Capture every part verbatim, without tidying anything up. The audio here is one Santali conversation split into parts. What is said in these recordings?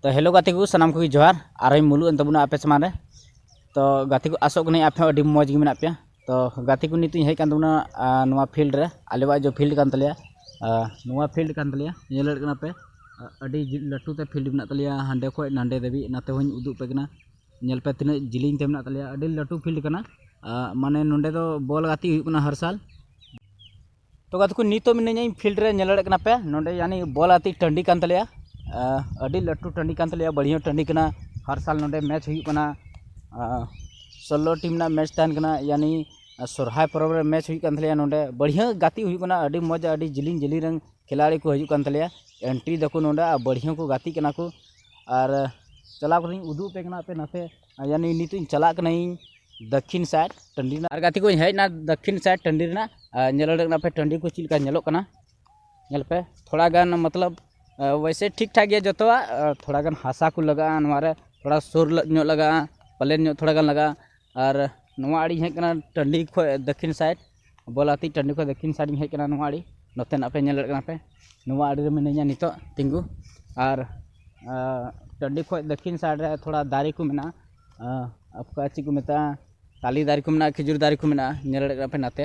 ᱛᱚ hello ᱜᱟᱛᱮ ᱠᱚ, ᱥᱟᱱᱟᱢ ᱠᱚᱜᱮ ᱡᱚᱦᱟᱨ᱾ ᱟᱨᱦᱚᱸᱧ ᱢᱩᱞᱩᱜ ᱮᱱ ᱛᱟᱵᱚᱱᱟ ᱟᱯᱮ ᱥᱟᱢᱟᱝ ᱨᱮ᱾ ᱛᱚ ᱜᱟᱛᱮ ᱠᱚ, ᱟᱥᱚᱜ ᱠᱟᱹᱱᱟᱹᱧ ᱟᱯᱮ ᱦᱚᱸ ᱟᱹᱰᱤ ᱢᱚᱡᱽ ᱜᱮ ᱢᱮᱱᱟᱜ ᱯᱮᱭᱟ᱾ ᱛᱚ ᱜᱟᱛᱮ ᱠᱚ, ᱱᱤᱛᱚᱜ ᱤᱧ ᱦᱮᱡ ᱠᱟᱱ ᱛᱟᱵᱚᱱᱟ ᱟᱨ ᱱᱚᱣᱟ field ᱨᱮ, ᱟᱞᱮᱣᱟᱜ ᱡᱚ field ᱠᱟᱱ ᱛᱟᱞᱮᱭᱟ᱾ ᱟᱨ ᱱᱚᱣᱟ field ᱠᱟᱱ ᱛᱟᱞᱮᱭᱟ, ᱧᱮᱞ ᱫᱟᱲᱮᱭᱟᱜ ᱠᱟᱱᱟ ᱯᱮ, ᱟᱹᱰᱤ ᱡᱤ- ᱞᱟᱹᱴᱩ ᱛᱮ field ᱢᱮᱱᱟᱜ ᱛᱟᱞᱮᱭᱟ, ᱦᱟᱸᱰᱮ ᱠᱷᱚᱡ ᱱᱟᱸᱰᱮ ᱫᱷᱟᱹᱵᱤᱡ᱾ ᱱᱟᱛᱮ ᱦᱚᱸᱧ ᱩᱫᱩᱜ ᱯᱮ ᱠᱟᱱᱟ, ᱧᱮᱞ ᱯᱮ ᱛᱤᱱᱟᱹᱜ ᱡᱤᱞᱤᱧ ᱛᱮ ᱢᱮᱱᱟᱜ ᱛᱟᱞᱮᱭᱟ, ᱟᱹᱰᱤ ᱞᱟᱹᱴᱩ field ᱠᱟᱱᱟ᱾ ᱟᱨ ᱢᱟᱱᱮ ᱱᱚᱸᱰᱮ ᱫᱚ ᱵᱚᱞ ᱜᱟᱛᱮᱜ ᱦᱩᱭᱩᱜ ᱠᱟᱱᱟ ᱦᱟᱨ ᱥᱟᱞ᱾ ᱛᱚ ᱜᱟᱛᱮ ᱠᱚ, ᱱᱤᱛᱚᱜ ᱢᱤᱱᱟᱹᱧᱟ ᱤᱧ field ᱨᱮ, ᱧᱮᱞ ᱫᱟᱲᱮᱭᱟᱜ ᱠᱟᱱᱟ ᱯᱮ, ᱱᱚᱸᱰᱮ ᱭᱟᱱᱤ ᱵᱚᱞ ᱜᱟᱛᱮᱜ ᱴᱟᱺᱰᱤ ᱠᱟᱱ ᱛᱟᱞᱮᱭᱟ᱾ ᱟᱨ ᱟᱹᱰᱤ ᱞᱟᱹᱴᱩ ᱴᱟᱺᱰᱤ ᱠᱟᱱ ᱛᱟᱞᱮᱭᱟ, ᱵᱟᱹᱲᱦᱤᱭᱟᱹ ᱴᱟᱺᱰᱤ ᱠᱟᱱᱟ᱾ ᱦᱟᱨ ᱥᱟᱞ ᱱᱚᱸᱰᱮ match ᱦᱩᱭᱩᱜ ᱠᱟᱱᱟ᱾ ᱟᱨ ᱥᱳᱞᱞᱳ team ᱨᱮᱱᱟᱜ match ᱛᱟᱦᱮᱱ ᱠᱟᱱᱟ, ᱭᱟᱱᱤ ᱥᱚᱨᱦᱟᱭ ᱯᱚᱨᱚᱵᱽ ᱨᱮ match ᱦᱩᱭᱩᱜ ᱠᱟᱱ ᱛᱟᱞᱮᱭᱟ ᱱᱚᱸᱰᱮ᱾ ᱵᱟᱹᱲᱦᱤᱭᱟᱹ ᱜᱟᱛᱮᱜ ᱦᱩᱭᱩᱜ ᱠᱟᱱᱟ, ᱟᱹᱰᱤ ᱢᱚᱡᱽ, ᱟᱹᱰᱤ ᱡᱤᱞᱤᱧ ᱡᱤᱞᱤᱧ ᱨᱮᱱ ᱠᱷᱤᱞᱟᱲᱤ ᱠᱚ ᱦᱤᱡᱩᱜ ᱠᱟᱱ ᱛᱟᱞᱮᱭᱟ, entry ᱫᱟᱠᱚ ᱱᱚᱸᱰᱮ, ᱟᱨ ᱵᱟᱹᱲᱦᱤᱭᱟᱹ ᱠᱚ ᱜᱟᱛᱮᱜ ᱠᱟᱱᱟ ᱠᱚ᱾ ᱟᱨ ᱪᱟᱞᱟᱣ ᱠᱟᱛᱮᱧ ᱩᱫᱩᱜ ᱟᱯᱮ ᱠᱟᱱᱟ ᱟᱯᱮ ᱱᱟᱛᱮ᱾ ᱭᱟᱱᱤ ᱱᱤᱛᱚᱜ ᱤᱧ ᱪᱟᱞᱟᱜ ᱠᱟᱹᱱᱟᱹᱧ ᱫᱟᱹᱠᱷᱤᱱ side ᱴᱟᱺᱰᱤ ᱨᱮᱱᱟᱜ᱾ ᱟᱨ ᱜᱟᱛᱮ ᱠᱚᱧ ᱦᱮᱡ ᱮᱱᱟ ᱫᱟᱹᱠᱷᱤᱱ side ᱴᱟᱺᱰᱤ ᱨᱮᱱᱟᱜ᱾ ᱟᱨ ᱧᱮᱞ ᱫᱟᱲᱮᱭᱟᱜ ᱠᱟᱱᱟ ᱯᱮ ᱴᱟᱺᱰᱤ ᱠᱚ ᱪᱮᱫ ᱞᱮᱠᱟ ᱧᱮᱞᱚᱜ ᱠᱟᱱᱟ᱾ ᱧᱮᱞ ᱯᱮ, ᱛᱷᱚᱲᱟ ᱜᱟᱱ ᱢᱚᱛᱞᱚᱵ, ᱟᱨ ᱣᱮᱥᱮ ᱴᱷᱤᱠ ᱴᱷᱟᱠ ᱜᱮᱭᱟ ᱡᱚᱛᱚᱣᱟᱜ, ᱟᱨ ᱛᱷᱚᱲᱟ ᱜᱟᱱ ᱦᱟᱥᱟ ᱠᱚ ᱞᱟᱜᱟᱜᱼᱟ ᱱᱚᱣᱟ ᱨᱮ, ᱛᱷᱚᱲᱟ ᱥᱩᱨ ᱧᱚᱜ ᱞᱟᱜᱟᱜᱼᱟ, ᱯᱞᱮᱱ ᱧᱚᱜ ᱛᱷᱚᱲᱟ ᱜᱟᱱ ᱞᱟᱜᱟᱜᱼᱟ᱾ ᱟᱨ ᱱᱚᱣᱟ ᱟᱲᱮᱧ ᱦᱮᱡ ᱠᱟᱱᱟ ᱴᱟᱺᱰᱤ ᱠᱷᱚᱡ ᱫᱟᱹᱠᱷᱤᱱ side, ᱵᱚᱞ ᱜᱟᱛᱮᱜ ᱴᱟᱺᱰᱤ ᱠᱷᱚᱡ ᱫᱟᱹᱠᱷᱤᱱ side ᱤᱧ ᱦᱮᱡ ᱠᱟᱱᱟ ᱱᱚᱣᱟ ᱟᱲᱮ᱾ ᱱᱚᱛᱮ ᱱᱟᱜ ᱯᱮ ᱧᱮᱞ ᱫᱟᱲᱮᱭᱟᱜ ᱠᱟᱱᱟ ᱯᱮ, ᱱᱚᱣᱟ ᱟᱲᱮ ᱨᱮ ᱢᱤᱱᱟᱹᱧᱟ ᱱᱤᱛᱚᱜ ᱛᱤᱸᱜᱩ᱾ ᱟᱨ, ᱟᱨ ᱴᱟᱺᱰᱤ ᱠᱷᱚᱡ ᱫᱟᱹᱠᱷᱤᱱ side ᱨᱮ ᱛᱷᱚᱲᱟ ᱫᱟᱨᱮ ᱠᱚ ᱢᱮᱱᱟᱜᱼᱟ᱾ ᱟᱨ ᱚᱠᱟ ᱪᱮᱫ ᱠᱚ ᱢᱮᱛᱟᱜᱼᱟ, ᱛᱟᱞᱮ ᱫᱟᱨᱮ ᱠᱚ ᱢᱮᱱᱟᱜᱼᱟ, ᱠᱷᱤᱡᱩᱨ ᱫᱟᱨᱮ ᱠᱚ ᱢᱮᱱᱟᱜᱼᱟ, ᱧᱮᱞ ᱫᱟᱲᱮᱭᱟᱜ ᱠᱟᱱᱟ ᱯᱮ ᱱᱟᱛᱮ᱾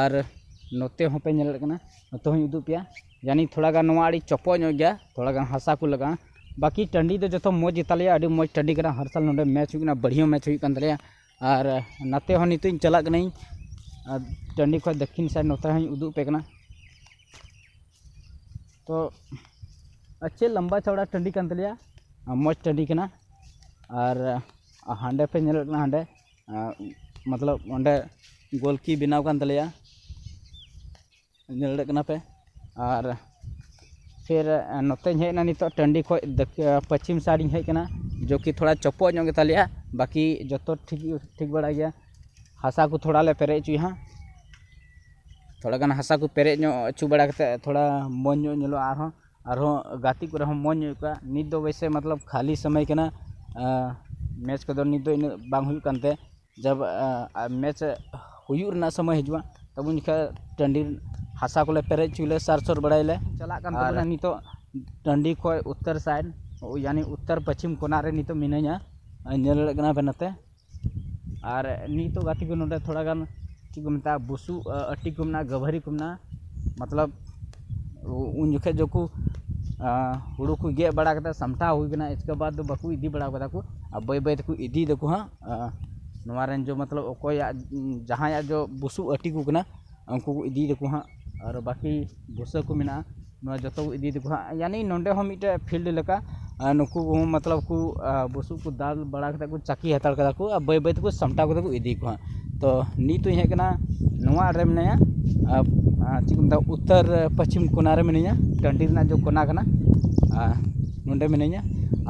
ᱟᱨ ᱱᱚᱛᱮ ᱦᱚᱸᱯᱮ ᱧᱮᱞ ᱫᱟᱲᱮᱭᱟᱜ ᱠᱟᱱᱟ, ᱱᱚᱛᱮ ᱦᱚᱸᱧ ᱩᱫᱩᱜ ᱯᱮᱭᱟ᱾ ᱭᱟᱱᱤ ᱛᱷᱚᱲᱟ ᱜᱟᱱ ᱱᱚᱣᱟ ᱟᱲᱮ ᱪᱚᱯᱚᱜ ᱧᱚᱜ ᱜᱮᱭᱟ, ᱛᱷᱚᱲᱟ ᱜᱟᱱ ᱦᱟᱥᱟ ᱠᱚ ᱞᱟᱜᱟᱜᱼᱟ᱾ ᱵᱟᱹᱠᱤ ᱴᱟᱺᱰᱤ ᱫᱚ ᱡᱚᱛᱚ ᱢᱚᱡᱽ ᱜᱮᱛᱟᱞᱮᱭᱟ, ᱟᱹᱰᱤ ᱢᱚᱡᱽ ᱴᱟᱺᱰᱤ ᱠᱟᱱᱟ᱾ ᱦᱟᱨ ᱥᱟᱞ ᱱᱚᱰᱮ match ᱦᱩᱭᱩᱜ ᱠᱟᱱᱟ, ᱵᱟᱹᱲᱦᱤᱭᱟᱹ match ᱦᱩᱭᱩᱜ ᱠᱟᱱ ᱛᱟᱞᱮᱭᱟ᱾ ᱟᱨ ᱱᱟᱛᱮ ᱦᱚᱸ ᱱᱤᱛᱚᱜ ᱤᱧ ᱪᱟᱞᱟᱜ ᱠᱟᱹᱱᱟᱹᱧ, ᱟᱨ ᱴᱟᱺᱰᱤ ᱠᱷᱚᱡ ᱫᱟᱹᱠᱷᱤᱱ side ᱱᱚᱛᱮ ᱦᱚᱸᱧ ᱩᱫᱩᱜ ᱯᱮ ᱠᱟᱱᱟ᱾ ᱛᱚ ᱟᱪᱪᱷᱟ, ᱞᱟᱢᱵᱟ ᱪᱚᱣᱲᱟ ᱴᱟᱺᱰᱤ ᱠᱟᱱ ᱛᱟᱞᱮᱭᱟ, ᱟᱨ ᱢᱚᱡᱽ ᱴᱟᱺᱰᱤ ᱠᱟᱱᱟ᱾ ᱟᱨ ᱦᱟᱸᱰᱮ ᱯᱮ ᱧᱮᱞᱮᱫ ᱠᱟᱱᱟ, ᱦᱟᱸᱰᱮ, ᱟᱨ ᱢᱚᱛᱞᱚᱵ ᱚᱸᱰᱮ ᱜᱳᱞᱠᱤ ᱵᱮᱱᱟᱣ ᱠᱟᱱ ᱛᱟᱞᱮᱭᱟ, ᱧᱮᱞ ᱫᱟᱲᱮᱭᱟᱜ ᱠᱟᱱᱟ ᱯᱮ᱾ ᱟᱨ ᱯᱷᱤᱨ ᱱᱚᱛᱮᱧ ᱦᱮᱡ ᱮᱱᱟ ᱱᱤᱛᱚᱜ ᱴᱟᱺᱰᱤ ᱠᱷᱚᱡ ᱫᱟᱹᱠ-, ᱯᱚᱪᱷᱤᱢ side ᱤᱧ ᱦᱮᱡ ᱠᱟᱱᱟ, ᱡᱚ ᱠᱤ ᱛᱷᱚᱲᱟ ᱪᱚᱯᱚᱜ ᱧᱚᱜ ᱜᱮᱛᱟᱞᱮᱭᱟ, ᱵᱟᱹᱠᱤ ᱡᱚᱛᱚ ᱴᱷᱤᱠ, ᱴᱷᱤᱠ ᱵᱟᱲᱟ ᱜᱮᱭᱟ᱾ ᱦᱟᱥᱟ ᱠᱚ ᱛᱷᱚᱲᱟ ᱞᱮ ᱯᱮᱨᱮᱡ ᱦᱚᱪᱚᱭᱟ ᱦᱟᱸᱜ, ᱛᱷᱚᱲᱟ ᱜᱟᱱ ᱦᱟᱥᱟ ᱠᱚ ᱯᱮᱨᱮᱡ ᱧᱚᱜ ᱦᱚᱪᱚ ᱵᱟᱲᱟ ᱠᱟᱛᱮ ᱛᱷᱚᱲᱟ ᱢᱚᱡᱽ ᱧᱚᱜ ᱧᱮᱞᱚᱜᱼᱟ, ᱟᱨᱦᱚᱸ, ᱟᱨᱦᱚᱸ ᱜᱟᱛᱮ ᱠᱚᱨᱮ ᱦᱚᱸ ᱢᱚᱡᱽ ᱧᱚᱜ ᱟᱹᱭᱠᱟᱹᱜᱼᱟ᱾ ᱱᱤᱛ ᱫᱚ ᱣᱮᱥᱮ ᱢᱚᱛᱞᱚᱵ ᱠᱷᱟᱹᱞᱤ ᱥᱚᱢᱚᱭ ᱠᱟᱱᱟ, ᱟᱸ, match ᱠᱚᱫᱚ ᱱᱤᱛ ᱫᱚ ᱤᱱᱟᱹᱜ ᱵᱟᱝ ᱦᱩᱭᱩᱜ ᱠᱟᱱᱛᱮ, ᱡᱟᱵ, ᱟᱸ, match ᱦᱩᱭᱩᱜ ᱨᱮᱱᱟᱜ ᱥᱚᱢᱚᱭ ᱦᱤᱡᱩᱜᱼᱟ, ᱛᱚᱵᱮ ᱩᱱ ᱡᱚᱠᱷᱟᱡ ᱴᱟᱺᱰᱤ ᱦᱟᱥᱟ ᱠᱚᱞᱮ ᱯᱮᱨᱮᱡ ᱦᱚᱪᱚᱭᱟᱞᱮ, ᱥᱟᱨ ᱥᱳᱨ ᱵᱟᱲᱟᱭᱟᱞᱮ᱾ ᱪᱟᱞᱟᱜ ᱠᱟᱱ ᱟᱨ ᱛᱟᱵᱚᱱᱟ ᱱᱤᱛᱚᱜ ᱴᱟᱺᱰᱤ ᱠᱷᱚᱡ ᱩᱛᱛᱚᱨ side, ᱳ, ᱭᱟᱱᱤ ᱩᱛᱛᱚᱨ ᱯᱚᱪᱷᱤᱢ ᱠᱚᱱᱟ ᱨᱮ ᱱᱤᱛᱚᱜ ᱢᱤᱱᱟᱹᱧᱟ᱾ ᱧᱮᱞ ᱫᱟᱲᱮᱭᱟᱜ ᱠᱟᱱᱟ ᱯᱮ ᱱᱚᱛᱮ᱾ ᱟᱨ ᱱᱤᱛᱚᱜ ᱜᱟᱛᱮ ᱠᱚ, ᱱᱚᱰᱮ ᱛᱷᱚᱲᱟ ᱜᱟᱱ ᱪᱮᱫ ᱠᱚ ᱢᱮᱛᱟᱜᱼᱟ, ᱵᱩᱥᱩᱵ, ᱟ, ᱟᱹᱴᱤ ᱠᱚ ᱢᱮᱱᱟᱜᱼᱟ, ᱜᱟᱹᱵᱷᱟᱹᱨᱤ ᱠᱚ ᱢᱮᱱᱟᱜᱼᱟ᱾ ᱢᱚᱛᱞᱚᱵ ᱩ-, ᱩᱱ ᱡᱚᱠᱷᱮᱡ ᱡᱚᱠᱚ, ᱟ, ᱦᱩᱲᱩ ᱠᱚ ᱜᱮᱫ ᱵᱟᱲᱟ ᱠᱟᱛᱮ ᱥᱟᱢᱴᱟᱣ ᱦᱩᱭ ᱠᱟᱱᱟ, ᱤᱥᱠᱮ ᱵᱟᱫ ᱫᱚ ᱵᱟᱠᱚ ᱤᱫᱤ ᱵᱟᱲᱟ ᱠᱟᱫᱟ ᱠᱚ᱾ ᱟᱨ ᱵᱟᱹᱭ ᱵᱟᱹᱭ ᱛᱮᱠᱚ ᱤᱫᱤᱭ ᱫᱟᱠᱚ ᱦᱟᱸᱜ᱾ ᱟ, ᱱᱚᱣᱟ ᱨᱮᱱ ᱡᱚ ᱢᱚᱛᱞᱚᱵ ᱚᱠᱚᱭᱟᱜ, ᱡᱟᱦᱟᱸᱭᱟᱜ ᱡᱚ ᱵᱩᱥᱩᱵ ᱟᱹᱴᱤ ᱠᱚ ᱠᱟᱱᱟ, ᱩᱱᱠᱩ ᱠᱚ ᱤᱫᱤᱭ ᱫᱟᱠᱚ ᱦᱟᱸᱜ᱾ ᱟᱨ ᱵᱟᱹᱠᱤ ᱵᱷᱩᱥᱟᱹ ᱠᱚ ᱢᱮᱱᱟᱜᱼᱟ, ᱱᱚᱣᱟ ᱡᱚᱛᱚ ᱠᱚ ᱤᱫᱤᱭ ᱫᱟᱠᱚ ᱦᱟᱸᱜ᱾ ᱭᱟᱱᱤ ᱱᱚᱸᱰᱮ ᱦᱚᱸ ᱢᱤᱫᱴᱮᱡ field ᱞᱮᱠᱟ, ᱟᱨ ᱱᱩᱠᱩ ᱠᱚᱦᱚᱸ ᱢᱚᱛᱞᱚᱵ ᱠᱚ, ᱟᱨ ᱵᱩᱥᱩᱵ ᱠᱚ ᱫᱟᱞ ᱵᱟᱲᱟ ᱠᱟᱛᱮ ᱠᱚ ᱪᱟᱹᱠᱤ ᱦᱟᱛᱟᱲ ᱠᱟᱫᱟ ᱠᱚ, ᱟᱨ ᱵᱟᱹᱭ ᱵᱟᱹᱭ ᱛᱮᱠᱚ ᱥᱟᱢᱴᱟᱣ ᱠᱟᱛᱮ ᱠᱚ ᱤᱫᱤ ᱠᱚᱣᱟ ᱦᱟᱸᱜ᱾ ᱛᱚ ᱱᱤᱛ ᱤᱧ ᱦᱮᱡ ᱠᱟᱱᱟ ᱱᱚᱣᱟ ᱨᱮ ᱢᱮᱱᱟᱭᱟ, ᱟᱨ, ᱟᱨ ᱪᱮᱫ ᱠᱚ ᱢᱮᱛᱟᱜᱼᱟ, ᱩᱛᱛᱚᱨ ᱯᱚᱪᱷᱤᱢ ᱠᱚᱱᱟ ᱨᱮ ᱢᱤᱱᱟᱹᱧᱟ, ᱴᱟᱺᱰᱤ ᱨᱮᱱᱟᱜ ᱡᱚ ᱠᱚᱱᱟ ᱠᱟᱱᱟ᱾ ᱟᱨ ᱱᱚᱸᱰᱮ ᱢᱤᱱᱟᱹᱧᱟ᱾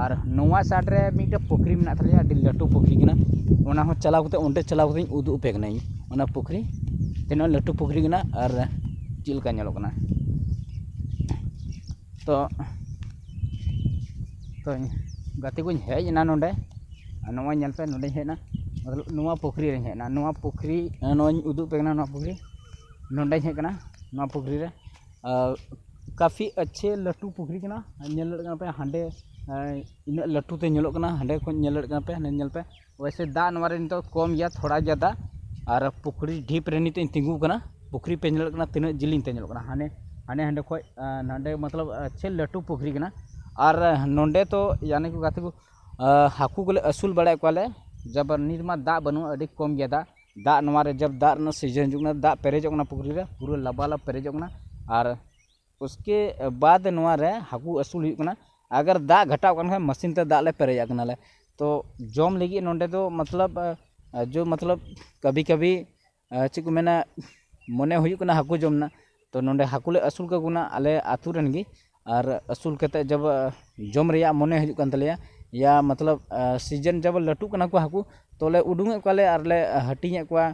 ᱟᱨ ᱱᱚᱣᱟ side ᱨᱮ ᱢᱤᱫᱴᱮᱡ ᱯᱩᱠᱷᱨᱤ ᱢᱮᱱᱟᱜ ᱛᱟᱞᱮᱭᱟ, ᱟᱹᱰᱤ ᱞᱟᱹᱴᱩ ᱯᱩᱠᱷᱨᱤ ᱠᱟᱱᱟ᱾ ᱚᱱᱟ ᱦᱚᱸ ᱪᱟᱞᱟᱣ ᱠᱟᱛᱮ, ᱚᱸᱰᱮ ᱪᱟᱞᱟᱣ ᱠᱟᱛᱮᱧ ᱩᱫᱩᱜ ᱟᱯᱮ ᱠᱟᱹᱱᱟᱹᱧ ᱚᱱᱟ ᱯᱩᱠᱷᱨᱤ, ᱛᱤᱱᱟᱹᱜ ᱞᱟᱹᱴᱩ ᱯᱩᱠᱷᱨᱤ ᱠᱟᱱᱟ ᱟᱨ ᱪᱮᱫ ᱞᱮᱠᱟ ᱧᱮᱞᱚᱜ ᱠᱟᱱᱟ᱾ ᱛᱚ, ᱛᱚ ᱜᱟᱛᱮ ᱠᱚᱧ ᱦᱮᱡ ᱮᱱᱟ ᱱᱚᱸᱰᱮ, ᱟᱨ ᱱᱚᱜᱼᱚᱭ ᱧᱮᱞ ᱯᱮ, ᱱᱚᱸᱰᱮᱧ ᱦᱮᱡ ᱮᱱᱟ, ᱢᱚᱛᱞᱚᱵ ᱱᱚᱣᱟ ᱯᱩᱠᱷᱨᱤ ᱨᱮᱧ ᱦᱮᱡ ᱮᱱᱟ, ᱱᱚᱣᱟ ᱯᱩᱠᱷᱨᱤ, ᱱᱚᱣᱟᱧ ᱩᱫᱩᱜ ᱟᱯᱮ ᱠᱟᱱᱟ, ᱱᱚᱣᱟ ᱯᱩᱠᱷᱨᱤ, ᱱᱚᱸᱰᱮᱧ ᱦᱮᱡ ᱠᱟᱱᱟ, ᱱᱚᱣᱟ ᱯᱩᱠᱷᱨᱤ ᱨᱮ᱾ ᱟᱨ ᱠᱟᱯᱷᱤ ᱟᱪᱪᱷᱮ ᱞᱟᱹᱴᱩ ᱯᱩᱠᱷᱨᱤ ᱠᱟᱱᱟ, ᱧᱮᱞ ᱫᱟᱲᱮᱭᱟᱜ ᱠᱟᱱᱟ ᱯᱮ ᱦᱟᱸᱰᱮ, ᱮᱸ, ᱤᱱᱟᱹᱜ ᱞᱟᱹᱴᱩ ᱛᱮ ᱧᱮᱞᱚᱜ ᱠᱟᱱᱟ, ᱦᱟᱸᱰᱮ ᱠᱷᱚᱱ ᱧᱮᱞ ᱫᱟᱲᱮᱭᱟᱜ ᱠᱟᱱᱟ ᱯᱮ, ᱦᱟᱸᱰᱮ ᱧᱮᱞ ᱯᱮ᱾ ᱣᱮᱥᱮ ᱫᱟᱜ ᱱᱚᱣᱟ ᱨᱮ ᱱᱤᱛᱚᱜ ᱠᱚᱢ ᱜᱮᱭᱟ, ᱛᱷᱚᱲᱟ ᱜᱮᱭᱟ ᱫᱟᱜ᱾ ᱟᱨ ᱯᱩᱠᱷᱨᱤ ᱰᱷᱤᱯ ᱨᱮ ᱱᱤᱛᱚᱜ ᱤᱧ ᱛᱤᱸᱜᱩ ᱟᱠᱟᱱᱟ, ᱯᱩᱠᱷᱨᱤ ᱯᱮ ᱧᱮᱞ ᱫᱟᱲᱮᱭᱟᱜ ᱠᱟᱱᱟ ᱛᱤᱱᱟᱹᱜ ᱡᱤᱞᱤᱧ ᱛᱮ ᱧᱮᱞᱚᱜ ᱠᱟᱱᱟ, ᱦᱟᱱᱮ, ᱦᱟᱸᱰᱮ ᱦᱟᱸᱰᱮ ᱠᱷᱚᱱ, ᱟᱸ, ᱱᱚᱸᱰᱮ ᱢᱚᱛᱞᱚᱵ ᱟᱪᱪᱷᱮ ᱞᱟᱹᱴᱩ ᱯᱩᱠᱷᱨᱤ ᱠᱟᱱᱟ᱾ ᱟᱨ ᱱᱚᱸᱰᱮ ᱛᱚ ᱭᱟᱱᱤ ᱠᱚ ᱜᱟᱛᱮ ᱠᱚ, ᱟᱸ, ᱦᱟᱹᱠᱩ ᱠᱚᱞᱮ ᱟᱹᱥᱩᱞ ᱵᱟᱲᱟᱭᱮᱫ ᱠᱚᱣᱟᱞᱮ, ᱡᱟᱵ ᱱᱤᱛ ᱢᱟ ᱫᱟᱜ ᱵᱟᱹᱱᱩᱜᱼᱟ, ᱟᱹᱰᱤ ᱠᱚᱢ ᱜᱮᱭᱟ ᱫᱟᱜ᱾ ᱫᱟᱜ ᱱᱚᱣᱟ ᱨᱮ ᱡᱟᱵ ᱫᱟᱜ ᱨᱮᱱᱟᱜ season ᱦᱤᱡᱩᱜ ᱠᱟᱱᱟ, ᱫᱟᱜ ᱯᱮᱨᱮᱡᱚᱜ ᱠᱟᱱᱟ ᱯᱩᱠᱷᱨᱤ ᱨᱮ, ᱯᱩᱨᱟᱹ ᱞᱟᱵᱟᱞᱟᱵ ᱯᱮᱨᱮᱡᱚᱜ ᱠᱟᱱᱟ᱾ ᱟᱨ ᱩᱥᱠᱮ ᱵᱟᱫ ᱱᱚᱣᱟ ᱨᱮ ᱦᱟᱹᱠᱩ ᱟᱹᱥᱩᱞ ᱦᱩᱭᱩᱜ ᱠᱟᱱᱟ᱾ ᱟᱜᱟᱨ ᱫᱟᱜ ᱜᱷᱟᱴᱟᱣ ᱠᱟᱱ ᱠᱷᱟᱱ machine ᱛᱮ ᱫᱟᱜ ᱞᱮ ᱯᱮᱨᱮᱡᱟᱜ ᱠᱟᱱᱟᱞᱮ᱾ ᱛᱚ ᱡᱚᱢ ᱞᱟᱹᱜᱤᱫ ᱱᱚᱸᱰᱮ ᱫᱚ ᱢᱚᱛᱞᱚᱵ, ᱟᱸ, ᱡᱚ ᱢᱚᱛᱞᱚᱵ ᱠᱟᱵᱷᱤ ᱠᱟᱵᱷᱤ, ᱟᱸ, ᱪᱮᱫ ᱠᱚ ᱢᱮᱱᱟ, ᱢᱚᱱᱮ ᱦᱩᱭᱩᱜ ᱠᱟᱱᱟ ᱦᱟᱹᱠᱩ ᱡᱚᱢ ᱨᱮᱱᱟᱜ᱾ ᱛᱚ ᱱᱚᱸᱰᱮ ᱦᱟᱹᱠᱩ ᱞᱮ ᱟᱹᱥᱩᱞ ᱠᱟᱠᱚ ᱠᱟᱱᱟ ᱟᱞᱮ ᱟᱹᱛᱩ ᱨᱮᱱ ᱜᱮ᱾ ᱟᱨ ᱟᱹᱥᱩᱞ ᱠᱟᱛᱮᱫ ᱡᱚᱵ, ᱟᱸ, ᱡᱚᱢ ᱨᱮᱭᱟᱜ ᱢᱚᱱᱮ ᱦᱤᱡᱩᱜ ᱠᱟᱱ ᱛᱟᱞᱮᱭᱟ, ᱭᱟ ᱢᱚᱛᱞᱚᱵ, ᱟᱸ, season ᱡᱚᱵ ᱞᱟᱹᱴᱩᱜ ᱠᱟᱱᱟ ᱠᱚ ᱦᱟᱹᱠᱩ, ᱛᱚ ᱞᱮ ᱩᱰᱩᱝᱮᱫ ᱠᱚᱣᱟᱞᱮ ᱟᱨ ᱞᱮ ᱦᱟᱹᱴᱤᱧᱮᱫ ᱠᱚᱣᱟ᱾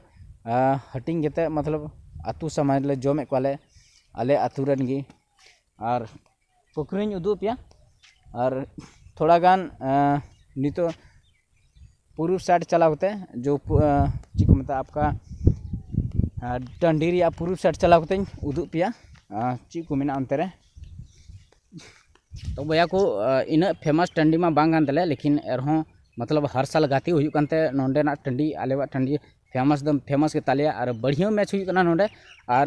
ᱟᱸ, ᱦᱟᱹᱴᱤᱧ ᱠᱟᱛᱮᱫ ᱢᱚᱛᱞᱚᱵ ᱟᱹᱛᱩ ᱥᱚᱢᱟᱡᱽ ᱞᱮ ᱡᱚᱢᱮᱫ ᱠᱚᱣᱟᱞᱮ ᱟᱞᱮ ᱟᱹᱛᱩ ᱨᱮᱱ ᱜᱮ᱾ ᱟᱨ ᱯᱩᱠᱷᱨᱤᱧ ᱩᱫᱩᱜ ᱟᱯᱮᱭᱟ᱾ ᱟᱨ ᱛᱷᱚᱲᱟ ᱜᱟᱱ, ᱟᱸ, ᱱᱤᱛᱚᱜ ᱯᱩᱨᱩᱵ side ᱪᱟᱞᱟᱣ ᱠᱟᱛᱮ, ᱡᱚ ᱯᱩ-, ᱟᱸ, ᱪᱮᱫ ᱠᱚ ᱢᱮᱛᱟᱜᱼᱟ, ᱟᱯᱠᱟ, ᱟᱸ, ᱴᱟᱺᱰᱤ ᱨᱮᱭᱟᱜ ᱯᱩᱨᱩᱵ side ᱪᱟᱞᱟᱣ ᱠᱟᱛᱮᱧ ᱩᱫᱩᱜ ᱟᱯᱮᱭᱟ, ᱟᱸ, ᱪᱮᱫ ᱠᱚ ᱢᱮᱱᱟᱜᱼᱟ ᱚᱱᱛᱮ ᱨᱮ᱾ ᱛᱚ ᱵᱚᱭᱦᱟ ᱠᱚ, ᱤᱱᱟᱹᱜ ᱯᱷᱮᱢᱟᱥ ᱴᱟᱺᱰᱤ ᱢᱟ ᱵᱟᱝ ᱠᱟᱱ ᱛᱟᱞᱮᱭᱟ, ᱞᱮᱠᱤᱱ ᱮᱱᱨᱮᱦᱚᱸ ᱢᱚᱛᱞᱚᱵ ᱦᱟᱨ ᱥᱟᱞ ᱜᱟᱛᱮ ᱦᱩᱭᱩᱜ ᱠᱟᱱᱛᱮ ᱱᱚᱸᱰᱮᱱᱟᱜ ᱴᱟᱺᱰᱤ, ᱟᱞᱮᱣᱟᱜ ᱴᱟᱺᱰᱤ ᱯᱷᱮᱢᱟᱥ ᱫᱚ ᱯᱷᱮᱢᱟᱥ ᱜᱮ ᱛᱟᱞᱮᱭᱟ᱾ ᱟᱨ ᱵᱟᱹᱲᱦᱤᱭᱟᱹ ᱢᱮᱪ ᱦᱩᱭᱩᱜ ᱠᱟᱱᱟ ᱱᱚᱸᱰᱮ, ᱟᱨ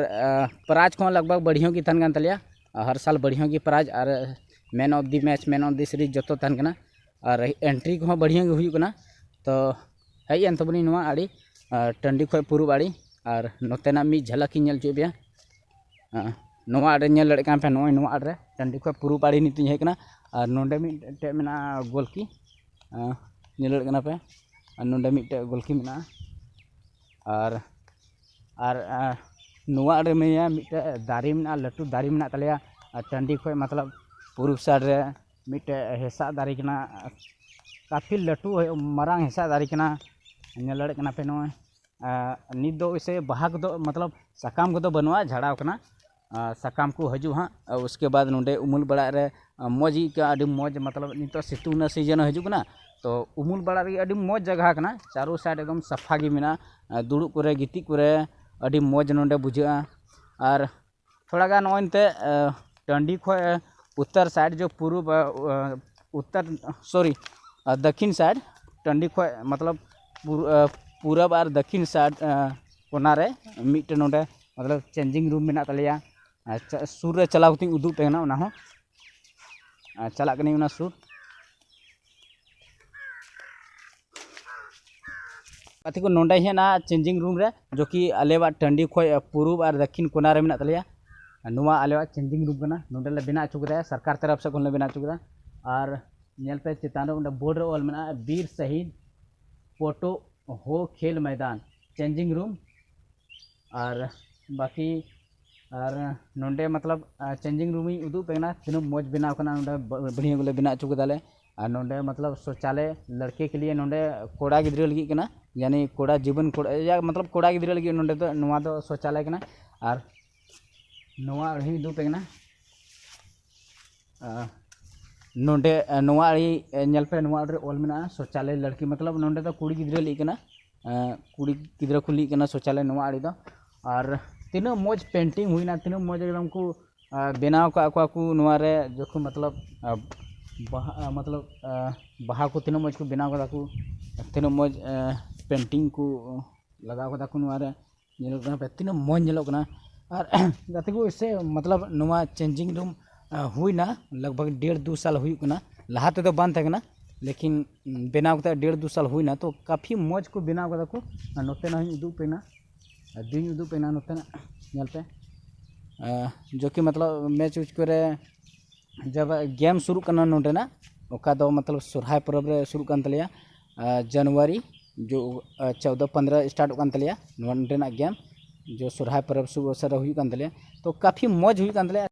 ᱯᱨᱟᱭᱤᱡᱽ ᱠᱚᱦᱚᱸ ᱞᱟᱜᱽ ᱵᱷᱟᱜᱽ ᱵᱟᱹᱲᱦᱤᱭᱟᱹ ᱜᱮ ᱛᱟᱦᱮᱱ ᱠᱟᱱ ᱛᱟᱞᱮᱭᱟ᱾ ᱦᱟᱨ ᱥᱟᱞ ᱵᱟᱹᱲᱦᱤᱭᱟᱹ ᱜᱮ prize R man of the match, man of the series ᱡᱚᱛᱚ ᱛᱟᱦᱮᱱ ᱠᱟᱱᱟ᱾ ᱟᱨ ᱮᱱᱴᱨᱤ ᱠᱚᱦᱚᱸ ᱵᱟᱹᱲᱦᱤᱭᱟᱹ ᱜᱮ ᱦᱩᱭᱩᱜ ᱠᱟᱱᱟ᱾ ᱛᱚ ᱦᱮᱡ ᱮᱱ ᱛᱟᱵᱚᱱᱤᱧ ᱱᱚᱣᱟ ᱟᱲᱮ, ᱴᱟᱺᱰᱤ ᱠᱷᱚᱱ ᱯᱩᱨᱩᱵ ᱟᱲᱮ, ᱟᱨ ᱱᱚᱛᱮᱱᱟᱜ ᱢᱤᱫ ᱡᱷᱟᱞᱟᱠ ᱤᱧ ᱧᱮᱞ ᱦᱚᱪᱚᱭᱮᱫ ᱯᱮᱭᱟ᱾ ᱱᱚᱣᱟ ᱟᱲᱮ ᱧᱮᱞ ᱫᱟᱲᱮᱭᱟᱜ ᱠᱟᱱ ᱯᱮ, ᱱᱚᱜᱼᱚᱭ ᱱᱚᱣᱟ ᱟᱲᱮ ᱨᱮ ᱴᱟᱺᱰᱤ ᱠᱷᱚᱱ ᱯᱩᱨᱩᱵ ᱟᱲᱮ ᱱᱤᱛᱚᱜ ᱤᱧ ᱦᱮᱡ ᱟᱠᱟᱱᱟ᱾ ᱟᱨ ᱱᱚᱰᱮ ᱢᱤᱫᱴᱮᱡ ᱢᱮᱱᱟᱜᱼᱟ ᱜᱳᱞᱠᱤ, ᱧᱮᱞ ᱫᱟᱲᱮᱭᱟᱜ ᱠᱟᱱᱟ ᱯᱮ, ᱟᱨ ᱱᱚᱰᱮ ᱢᱤᱫᱴᱮᱡ ᱜᱳᱞᱠᱤ ᱢᱮᱱᱟᱜᱼᱟ᱾ ᱟᱨ ᱟᱨ ᱱᱚᱣᱟ ᱟᱲᱮ ᱢᱮᱭᱟ ᱢᱤᱫᱴᱮᱡ ᱫᱟᱨᱮ ᱢᱮᱱᱟᱜᱼᱟ, ᱞᱟᱹᱴᱩ ᱫᱟᱨᱮ ᱢᱮᱱᱟᱜ ᱛᱟᱞᱮᱭᱟ᱾ ᱟᱨ ᱴᱟᱺᱰᱤ ᱠᱷᱚᱱ ᱢᱚᱛᱞᱚᱵ ᱯᱩᱨᱩᱵ ᱥᱟᱭᱤᱰ ᱨᱮ ᱢᱤᱫᱴᱮᱡ ᱦᱮᱸᱥᱟᱜ ᱫᱟᱨᱮ ᱠᱟᱱᱟ, ᱠᱟᱯᱷᱤ ᱞᱟᱹᱴᱩ ᱢᱟᱨᱟᱝ ᱦᱮᱸᱥᱟᱜ ᱫᱟᱨᱮ ᱠᱟᱱᱟ᱾ ᱧᱮᱞ ᱫᱟᱲᱮᱭᱟᱜ ᱠᱟᱱᱟ ᱯᱮ ᱱᱚᱜᱼᱚᱭ᱾ ᱱᱤᱛ ᱫᱚ ᱥᱮ ᱵᱟᱦᱟ ᱠᱚᱫᱚ ᱢᱚᱛᱞᱚᱵ ᱥᱟᱠᱟᱢ ᱠᱚᱫᱚ ᱵᱟᱹᱱᱩᱜᱼᱟ, ᱡᱷᱟᱲᱟᱣ ᱠᱟᱱᱟ᱾ ᱥᱟᱠᱟᱢ ᱠᱚ ᱦᱤᱡᱩᱜᱼᱟ ᱦᱟᱸᱜ᱾ ᱩᱥᱠᱮ ᱵᱟᱫ ᱱᱚᱰᱮ ᱩᱢᱩᱞ ᱵᱟᱲᱟᱜ ᱨᱮ ᱢᱚᱡᱽ ᱜᱮ ᱟᱹᱭᱠᱟᱹᱜᱼᱟ, ᱟᱹᱰᱤ ᱢᱚᱡᱽ᱾ ᱢᱚᱛᱞᱚᱵ ᱱᱤᱛᱚᱜ ᱥᱤᱛᱩᱝ ᱨᱮᱱᱟᱜ ᱥᱤᱡᱤᱱ ᱦᱚᱸ ᱦᱤᱡᱩᱜ ᱠᱟᱱᱟ, ᱛᱚ ᱩᱢᱩᱞ ᱵᱟᱲᱟᱜ ᱞᱟᱹᱜᱤᱫ ᱟᱹᱰᱤ ᱢᱚᱡᱽ ᱡᱟᱭᱜᱟ ᱠᱟᱱᱟ᱾ ᱪᱟᱨᱳ ᱥᱟᱭᱤᱰ ᱮᱠᱫᱚᱢ ᱥᱟᱯᱷᱟ ᱜᱮ ᱢᱮᱱᱟᱜᱼᱟ, ᱫᱩᱲᱩᱵ ᱠᱚᱨᱮ, ᱜᱤᱛᱤᱡ ᱠᱚᱨᱮ ᱟᱹᱰᱤ ᱢᱚᱡᱽ ᱱᱚᱰᱮ ᱵᱩᱡᱷᱟᱹᱜᱼᱟ᱾ ᱟᱨ ᱛᱷᱚᱲᱟ ᱜᱟᱱ ᱱᱚᱜᱼᱚᱭ ᱮᱱᱛᱮ ᱴᱟᱺᱰᱤ ᱠᱷᱚᱱ ᱩᱛᱛᱚᱨ ᱥᱟᱭᱤᱰ ᱡᱚ ᱯᱩᱨᱩᱵ, ᱩᱛᱛᱚᱨ, ᱥᱚᱨᱤ, ᱫᱚᱠᱠᱷᱤᱱ ᱥᱟᱭᱤᱰ, ᱴᱟᱺᱰᱤ ᱠᱷᱚᱱ ᱢᱚᱛᱞᱚᱵ ᱯᱩᱨᱩᱵ ᱟᱨ ᱫᱚᱠᱠᱷᱤᱱ ᱥᱟᱭᱤᱰ ᱠᱚᱱᱟ ᱨᱮ ᱢᱤᱫᱴᱮᱱ ᱱᱚᱰᱮ ᱢᱚᱛᱞᱚᱵ ᱪᱮᱧᱡᱤᱝ ᱨᱩᱢ ᱢᱮᱱᱟᱜ ᱛᱟᱞᱮᱭᱟ᱾ ᱟᱪᱪᱷᱟ, ᱥᱩᱨ ᱨᱮ ᱪᱟᱞᱟᱣ ᱠᱟᱛᱮᱧ ᱩᱫᱩᱜ ᱟᱯᱮ ᱠᱟᱱᱟ ᱚᱱᱟ ᱦᱚᱸ᱾ ᱟᱨ ᱪᱟᱞᱟᱜ ᱠᱟᱹᱱᱟᱹᱧ ᱚᱱᱟ ᱥᱩᱨ᱾ ᱜᱟᱛᱮ ᱠᱚ, ᱱᱚᱰᱮ ᱦᱮᱱᱟᱜᱼᱟ ᱪᱮᱧᱡᱤᱝ ᱨᱩᱢ ᱨᱮ, ᱡᱚ ᱠᱤ ᱟᱞᱮᱣᱟᱜ ᱴᱟᱺᱰᱤ ᱠᱷᱚᱱ ᱯᱩᱨᱩᱵ ᱟᱨ ᱫᱚᱠᱠᱷᱤᱱ ᱠᱚᱱᱟ ᱨᱮ ᱢᱮᱱᱟᱜ ᱛᱟᱞᱮᱭᱟ᱾ ᱱᱚᱣᱟ ᱟᱞᱮᱣᱟᱜ ᱪᱮᱧᱡᱤᱝ ᱨᱩᱢ ᱠᱟᱱᱟ, ᱱᱚᱰᱮ ᱞᱮ ᱵᱮᱱᱟᱣ ᱦᱚᱪᱚ ᱠᱮᱫᱟ, ᱥᱚᱨᱠᱟᱨ ᱛᱚᱨᱚᱯ ᱥᱮᱫ ᱠᱷᱚᱱ ᱞᱮ ᱵᱮᱱᱟᱣ ᱦᱚᱪᱚ ᱠᱮᱫᱟ᱾ ᱟᱨ ᱧᱮᱞ ᱯᱮ ᱪᱮᱛᱟᱱ ᱨᱮ ᱚᱸᱰᱮ ᱵᱳᱨᱰ ᱨᱮ ᱚᱞ ᱢᱮᱱᱟᱜᱼᱟ, ᱵᱤᱨ ᱥᱟᱦᱤᱫ ᱯᱳᱴᱳ ᱦᱳ ᱠᱷᱮᱞ ᱢᱚᱭᱫᱟᱱ ᱪᱮᱧᱡᱤᱝ ᱨᱩᱢ᱾ ᱟᱨ ᱵᱟᱠᱤ ᱟᱨ ᱱᱚᱰᱮ ᱢᱚᱛᱞᱚᱵ ᱪᱮᱧᱡᱤᱝ ᱨᱩᱢ ᱤᱧ ᱩᱫᱩᱜ ᱟᱯᱮ ᱠᱟᱱᱟ, ᱛᱤᱱᱟᱹᱜ ᱢᱚᱡᱽ ᱵᱮᱱᱟᱣ ᱠᱟᱱᱟ, ᱱᱚᱰᱮ ᱵᱟᱹᱲᱦᱤᱭᱟᱹ ᱵᱚᱞᱮ ᱵᱮᱱᱟᱣ ᱦᱚᱪᱚ ᱠᱮᱫᱟᱞᱮ᱾ ᱟᱨ ᱱᱚᱰᱮ ᱢᱚᱛᱞᱚᱵ ᱥᱳᱪᱟᱞᱚᱭ ᱞᱟᱲᱠᱮ ᱠᱮ ᱞᱤᱭᱮ, ᱱᱚᱰᱮ ᱠᱚᱲᱟ ᱜᱤᱫᱽᱨᱟᱹ ᱞᱟᱹᱜᱤᱫ ᱠᱟᱱᱟ, ᱭᱟᱱᱤ ᱠᱚᱲᱟ ᱡᱤᱵᱚᱱ ᱠᱚᱲᱟ, ᱭᱟ ᱢᱚᱛᱞᱚᱵ ᱠᱚᱲᱟ ᱜᱤᱫᱽᱨᱟᱹ ᱞᱟᱹᱜᱤᱫ ᱱᱚᱰᱮ ᱫᱚ, ᱱᱚᱣᱟ ᱫᱚ ᱥᱳᱪᱟᱞᱚᱭ ᱠᱟᱱᱟ᱾ ᱟᱨ ᱱᱚᱣᱟ ᱟᱹᱲᱤ ᱩᱫᱩᱜ ᱟᱯᱮ ᱠᱟᱱᱟ᱾ ᱟᱨ ᱱᱚᱰᱮ ᱱᱚᱣᱟ ᱟᱹᱲᱤ ᱧᱮᱞ ᱯᱮ, ᱱᱚᱣᱟ ᱟᱹᱲᱤ ᱨᱮ ᱚᱞ ᱢᱮᱱᱟᱜᱼᱟ ᱥᱳᱪᱟᱞᱚᱭ ᱞᱟᱲᱠᱤ, ᱢᱚᱛᱞᱚᱵ ᱱᱚᱰᱮ ᱫᱚ ᱠᱩᱲᱤ ᱜᱤᱫᱽᱨᱟᱹ ᱞᱟᱹᱜᱤᱫ ᱠᱟᱱᱟ, ᱠᱩᱲᱤ ᱜᱤᱫᱽᱨᱟᱹ ᱠᱚ ᱞᱟᱹᱜᱤᱫ ᱠᱟᱱᱟ ᱥᱳᱪᱟᱞᱚᱭ ᱱᱚᱣᱟ ᱟᱹᱲᱤ ᱫᱚ᱾ ᱟᱨ ᱛᱤᱱᱟᱹᱜ ᱢᱚᱡᱽ ᱯᱮᱱᱴᱤᱝ ᱦᱩᱭᱱᱟ, ᱛᱤᱱᱟᱹᱜ ᱢᱚᱡᱽ ᱮᱠᱫᱚᱢ ᱠᱚ ᱟᱨ ᱵᱮᱱᱟᱣ ᱠᱟᱜ ᱠᱚᱣᱟ ᱠᱚ ᱱᱚᱣᱟ ᱨᱮ ᱡᱚᱠᱷᱚᱱ ᱢᱚᱛᱞᱚᱵ, ᱟᱨ ᱵᱟᱦᱟ, ᱟᱨ ᱢᱚᱛᱞᱚᱵ, ᱟᱨ ᱵᱟᱦᱟ ᱠᱚ ᱛᱤᱱᱟᱹᱜ ᱢᱚᱡᱽ ᱠᱚ ᱵᱮᱱᱟᱣ ᱠᱟᱫᱟ ᱠᱚ, ᱛᱤᱱᱟᱹᱜ ᱢᱚᱡᱽ, ᱟᱨ painting ᱠᱚ ᱞᱟᱜᱟᱣ ᱠᱟᱫᱟ ᱠᱚ ᱱᱚᱣᱟ ᱨᱮ, ᱧᱮᱞᱚᱜ ᱠᱟᱱᱟ ᱯᱮ ᱛᱤᱱᱟᱹᱜ ᱢᱚᱡᱽ ᱧᱮᱞᱚᱜ ᱠᱟᱱᱟ᱾ ᱟᱨ ᱜᱟᱛᱮ ᱠᱚ ᱥᱮ ᱢᱚᱛᱞᱚᱵ ᱱᱚᱣᱟ changing room, ᱟᱨ ᱦᱩᱭᱱᱟ ᱞᱟᱜᱽ ᱵᱷᱟᱜᱽ ᱰᱮᱲ ᱫᱩ ᱥᱟᱞ ᱦᱩᱭᱩᱜ ᱠᱟᱱᱟ, ᱞᱟᱦᱟ ᱛᱮᱫᱚ ᱵᱟᱝ ᱛᱟᱦᱮᱸ ᱠᱟᱱᱟ, ᱞᱮᱠᱤᱱ ᱵᱮᱱᱟᱣ ᱠᱟᱛᱮ ᱰᱮᱲ ᱫᱩ ᱥᱟᱞ ᱦᱩᱭᱱᱟ, ᱛᱚ ᱠᱟᱯᱷᱤ ᱢᱚᱡᱽ ᱠᱚ ᱵᱮᱱᱟᱣ ᱠᱟᱫᱟ ᱠᱚ᱾ ᱟᱨ ᱱᱚᱛᱮᱱᱟᱜ ᱦᱚᱸᱧ ᱩᱫᱩᱜ ᱯᱮ ᱱᱟ, ᱟᱨ ᱫᱩᱧ ᱩᱫᱩᱜ ᱯᱮ ᱱᱟ ᱱᱚᱛᱮᱱᱟᱜ, ᱧᱮᱞ ᱯᱮ᱾ ᱟᱨ ᱡᱚᱠᱤ ᱢᱚᱛᱞᱚᱵ ᱢᱮᱪ ᱩᱪ ᱠᱚᱨᱮ ᱡᱟᱵ ᱜᱮᱢ ᱥᱩᱨᱩᱜ ᱠᱟᱱᱟ ᱱᱚᱰᱮᱱᱟᱜ, ᱚᱠᱟ ᱫᱚ ᱢᱚᱛᱞᱚᱵ ᱥᱚᱨᱦᱟᱭ ᱯᱚᱨᱚᱵᱽ ᱨᱮ ᱥᱩᱨᱩᱜ ᱠᱟᱱ ᱛᱟᱞᱮᱭᱟ, ᱟᱨ ᱡᱟᱱᱩᱣᱟᱨᱤ ᱡᱚ, ᱟᱨ ᱪᱳᱫᱽᱫᱚ ᱯᱚᱱᱫᱽᱨᱚ ᱥᱴᱟᱨᱴᱚᱜ ᱠᱟᱱ ᱛᱟᱞᱮᱭᱟ ᱱᱚᱣᱟ ᱱᱚᱰᱮᱱᱟᱜ ᱜᱮᱢ, ᱡᱚ ᱥᱚᱨᱦᱟᱭ ᱯᱚᱨᱚᱵᱽ ᱥᱩᱨ ᱚᱵᱚᱥᱚᱨ ᱨᱮ ᱦᱩᱭᱩᱜ ᱠᱟᱱ ᱛᱟᱞᱮᱭᱟ, ᱛᱚ ᱠᱟᱯᱷᱤ ᱢᱚᱡᱽ ᱦᱩᱭᱩᱜ ᱠᱟᱱ ᱛᱟᱞᱮᱭᱟ᱾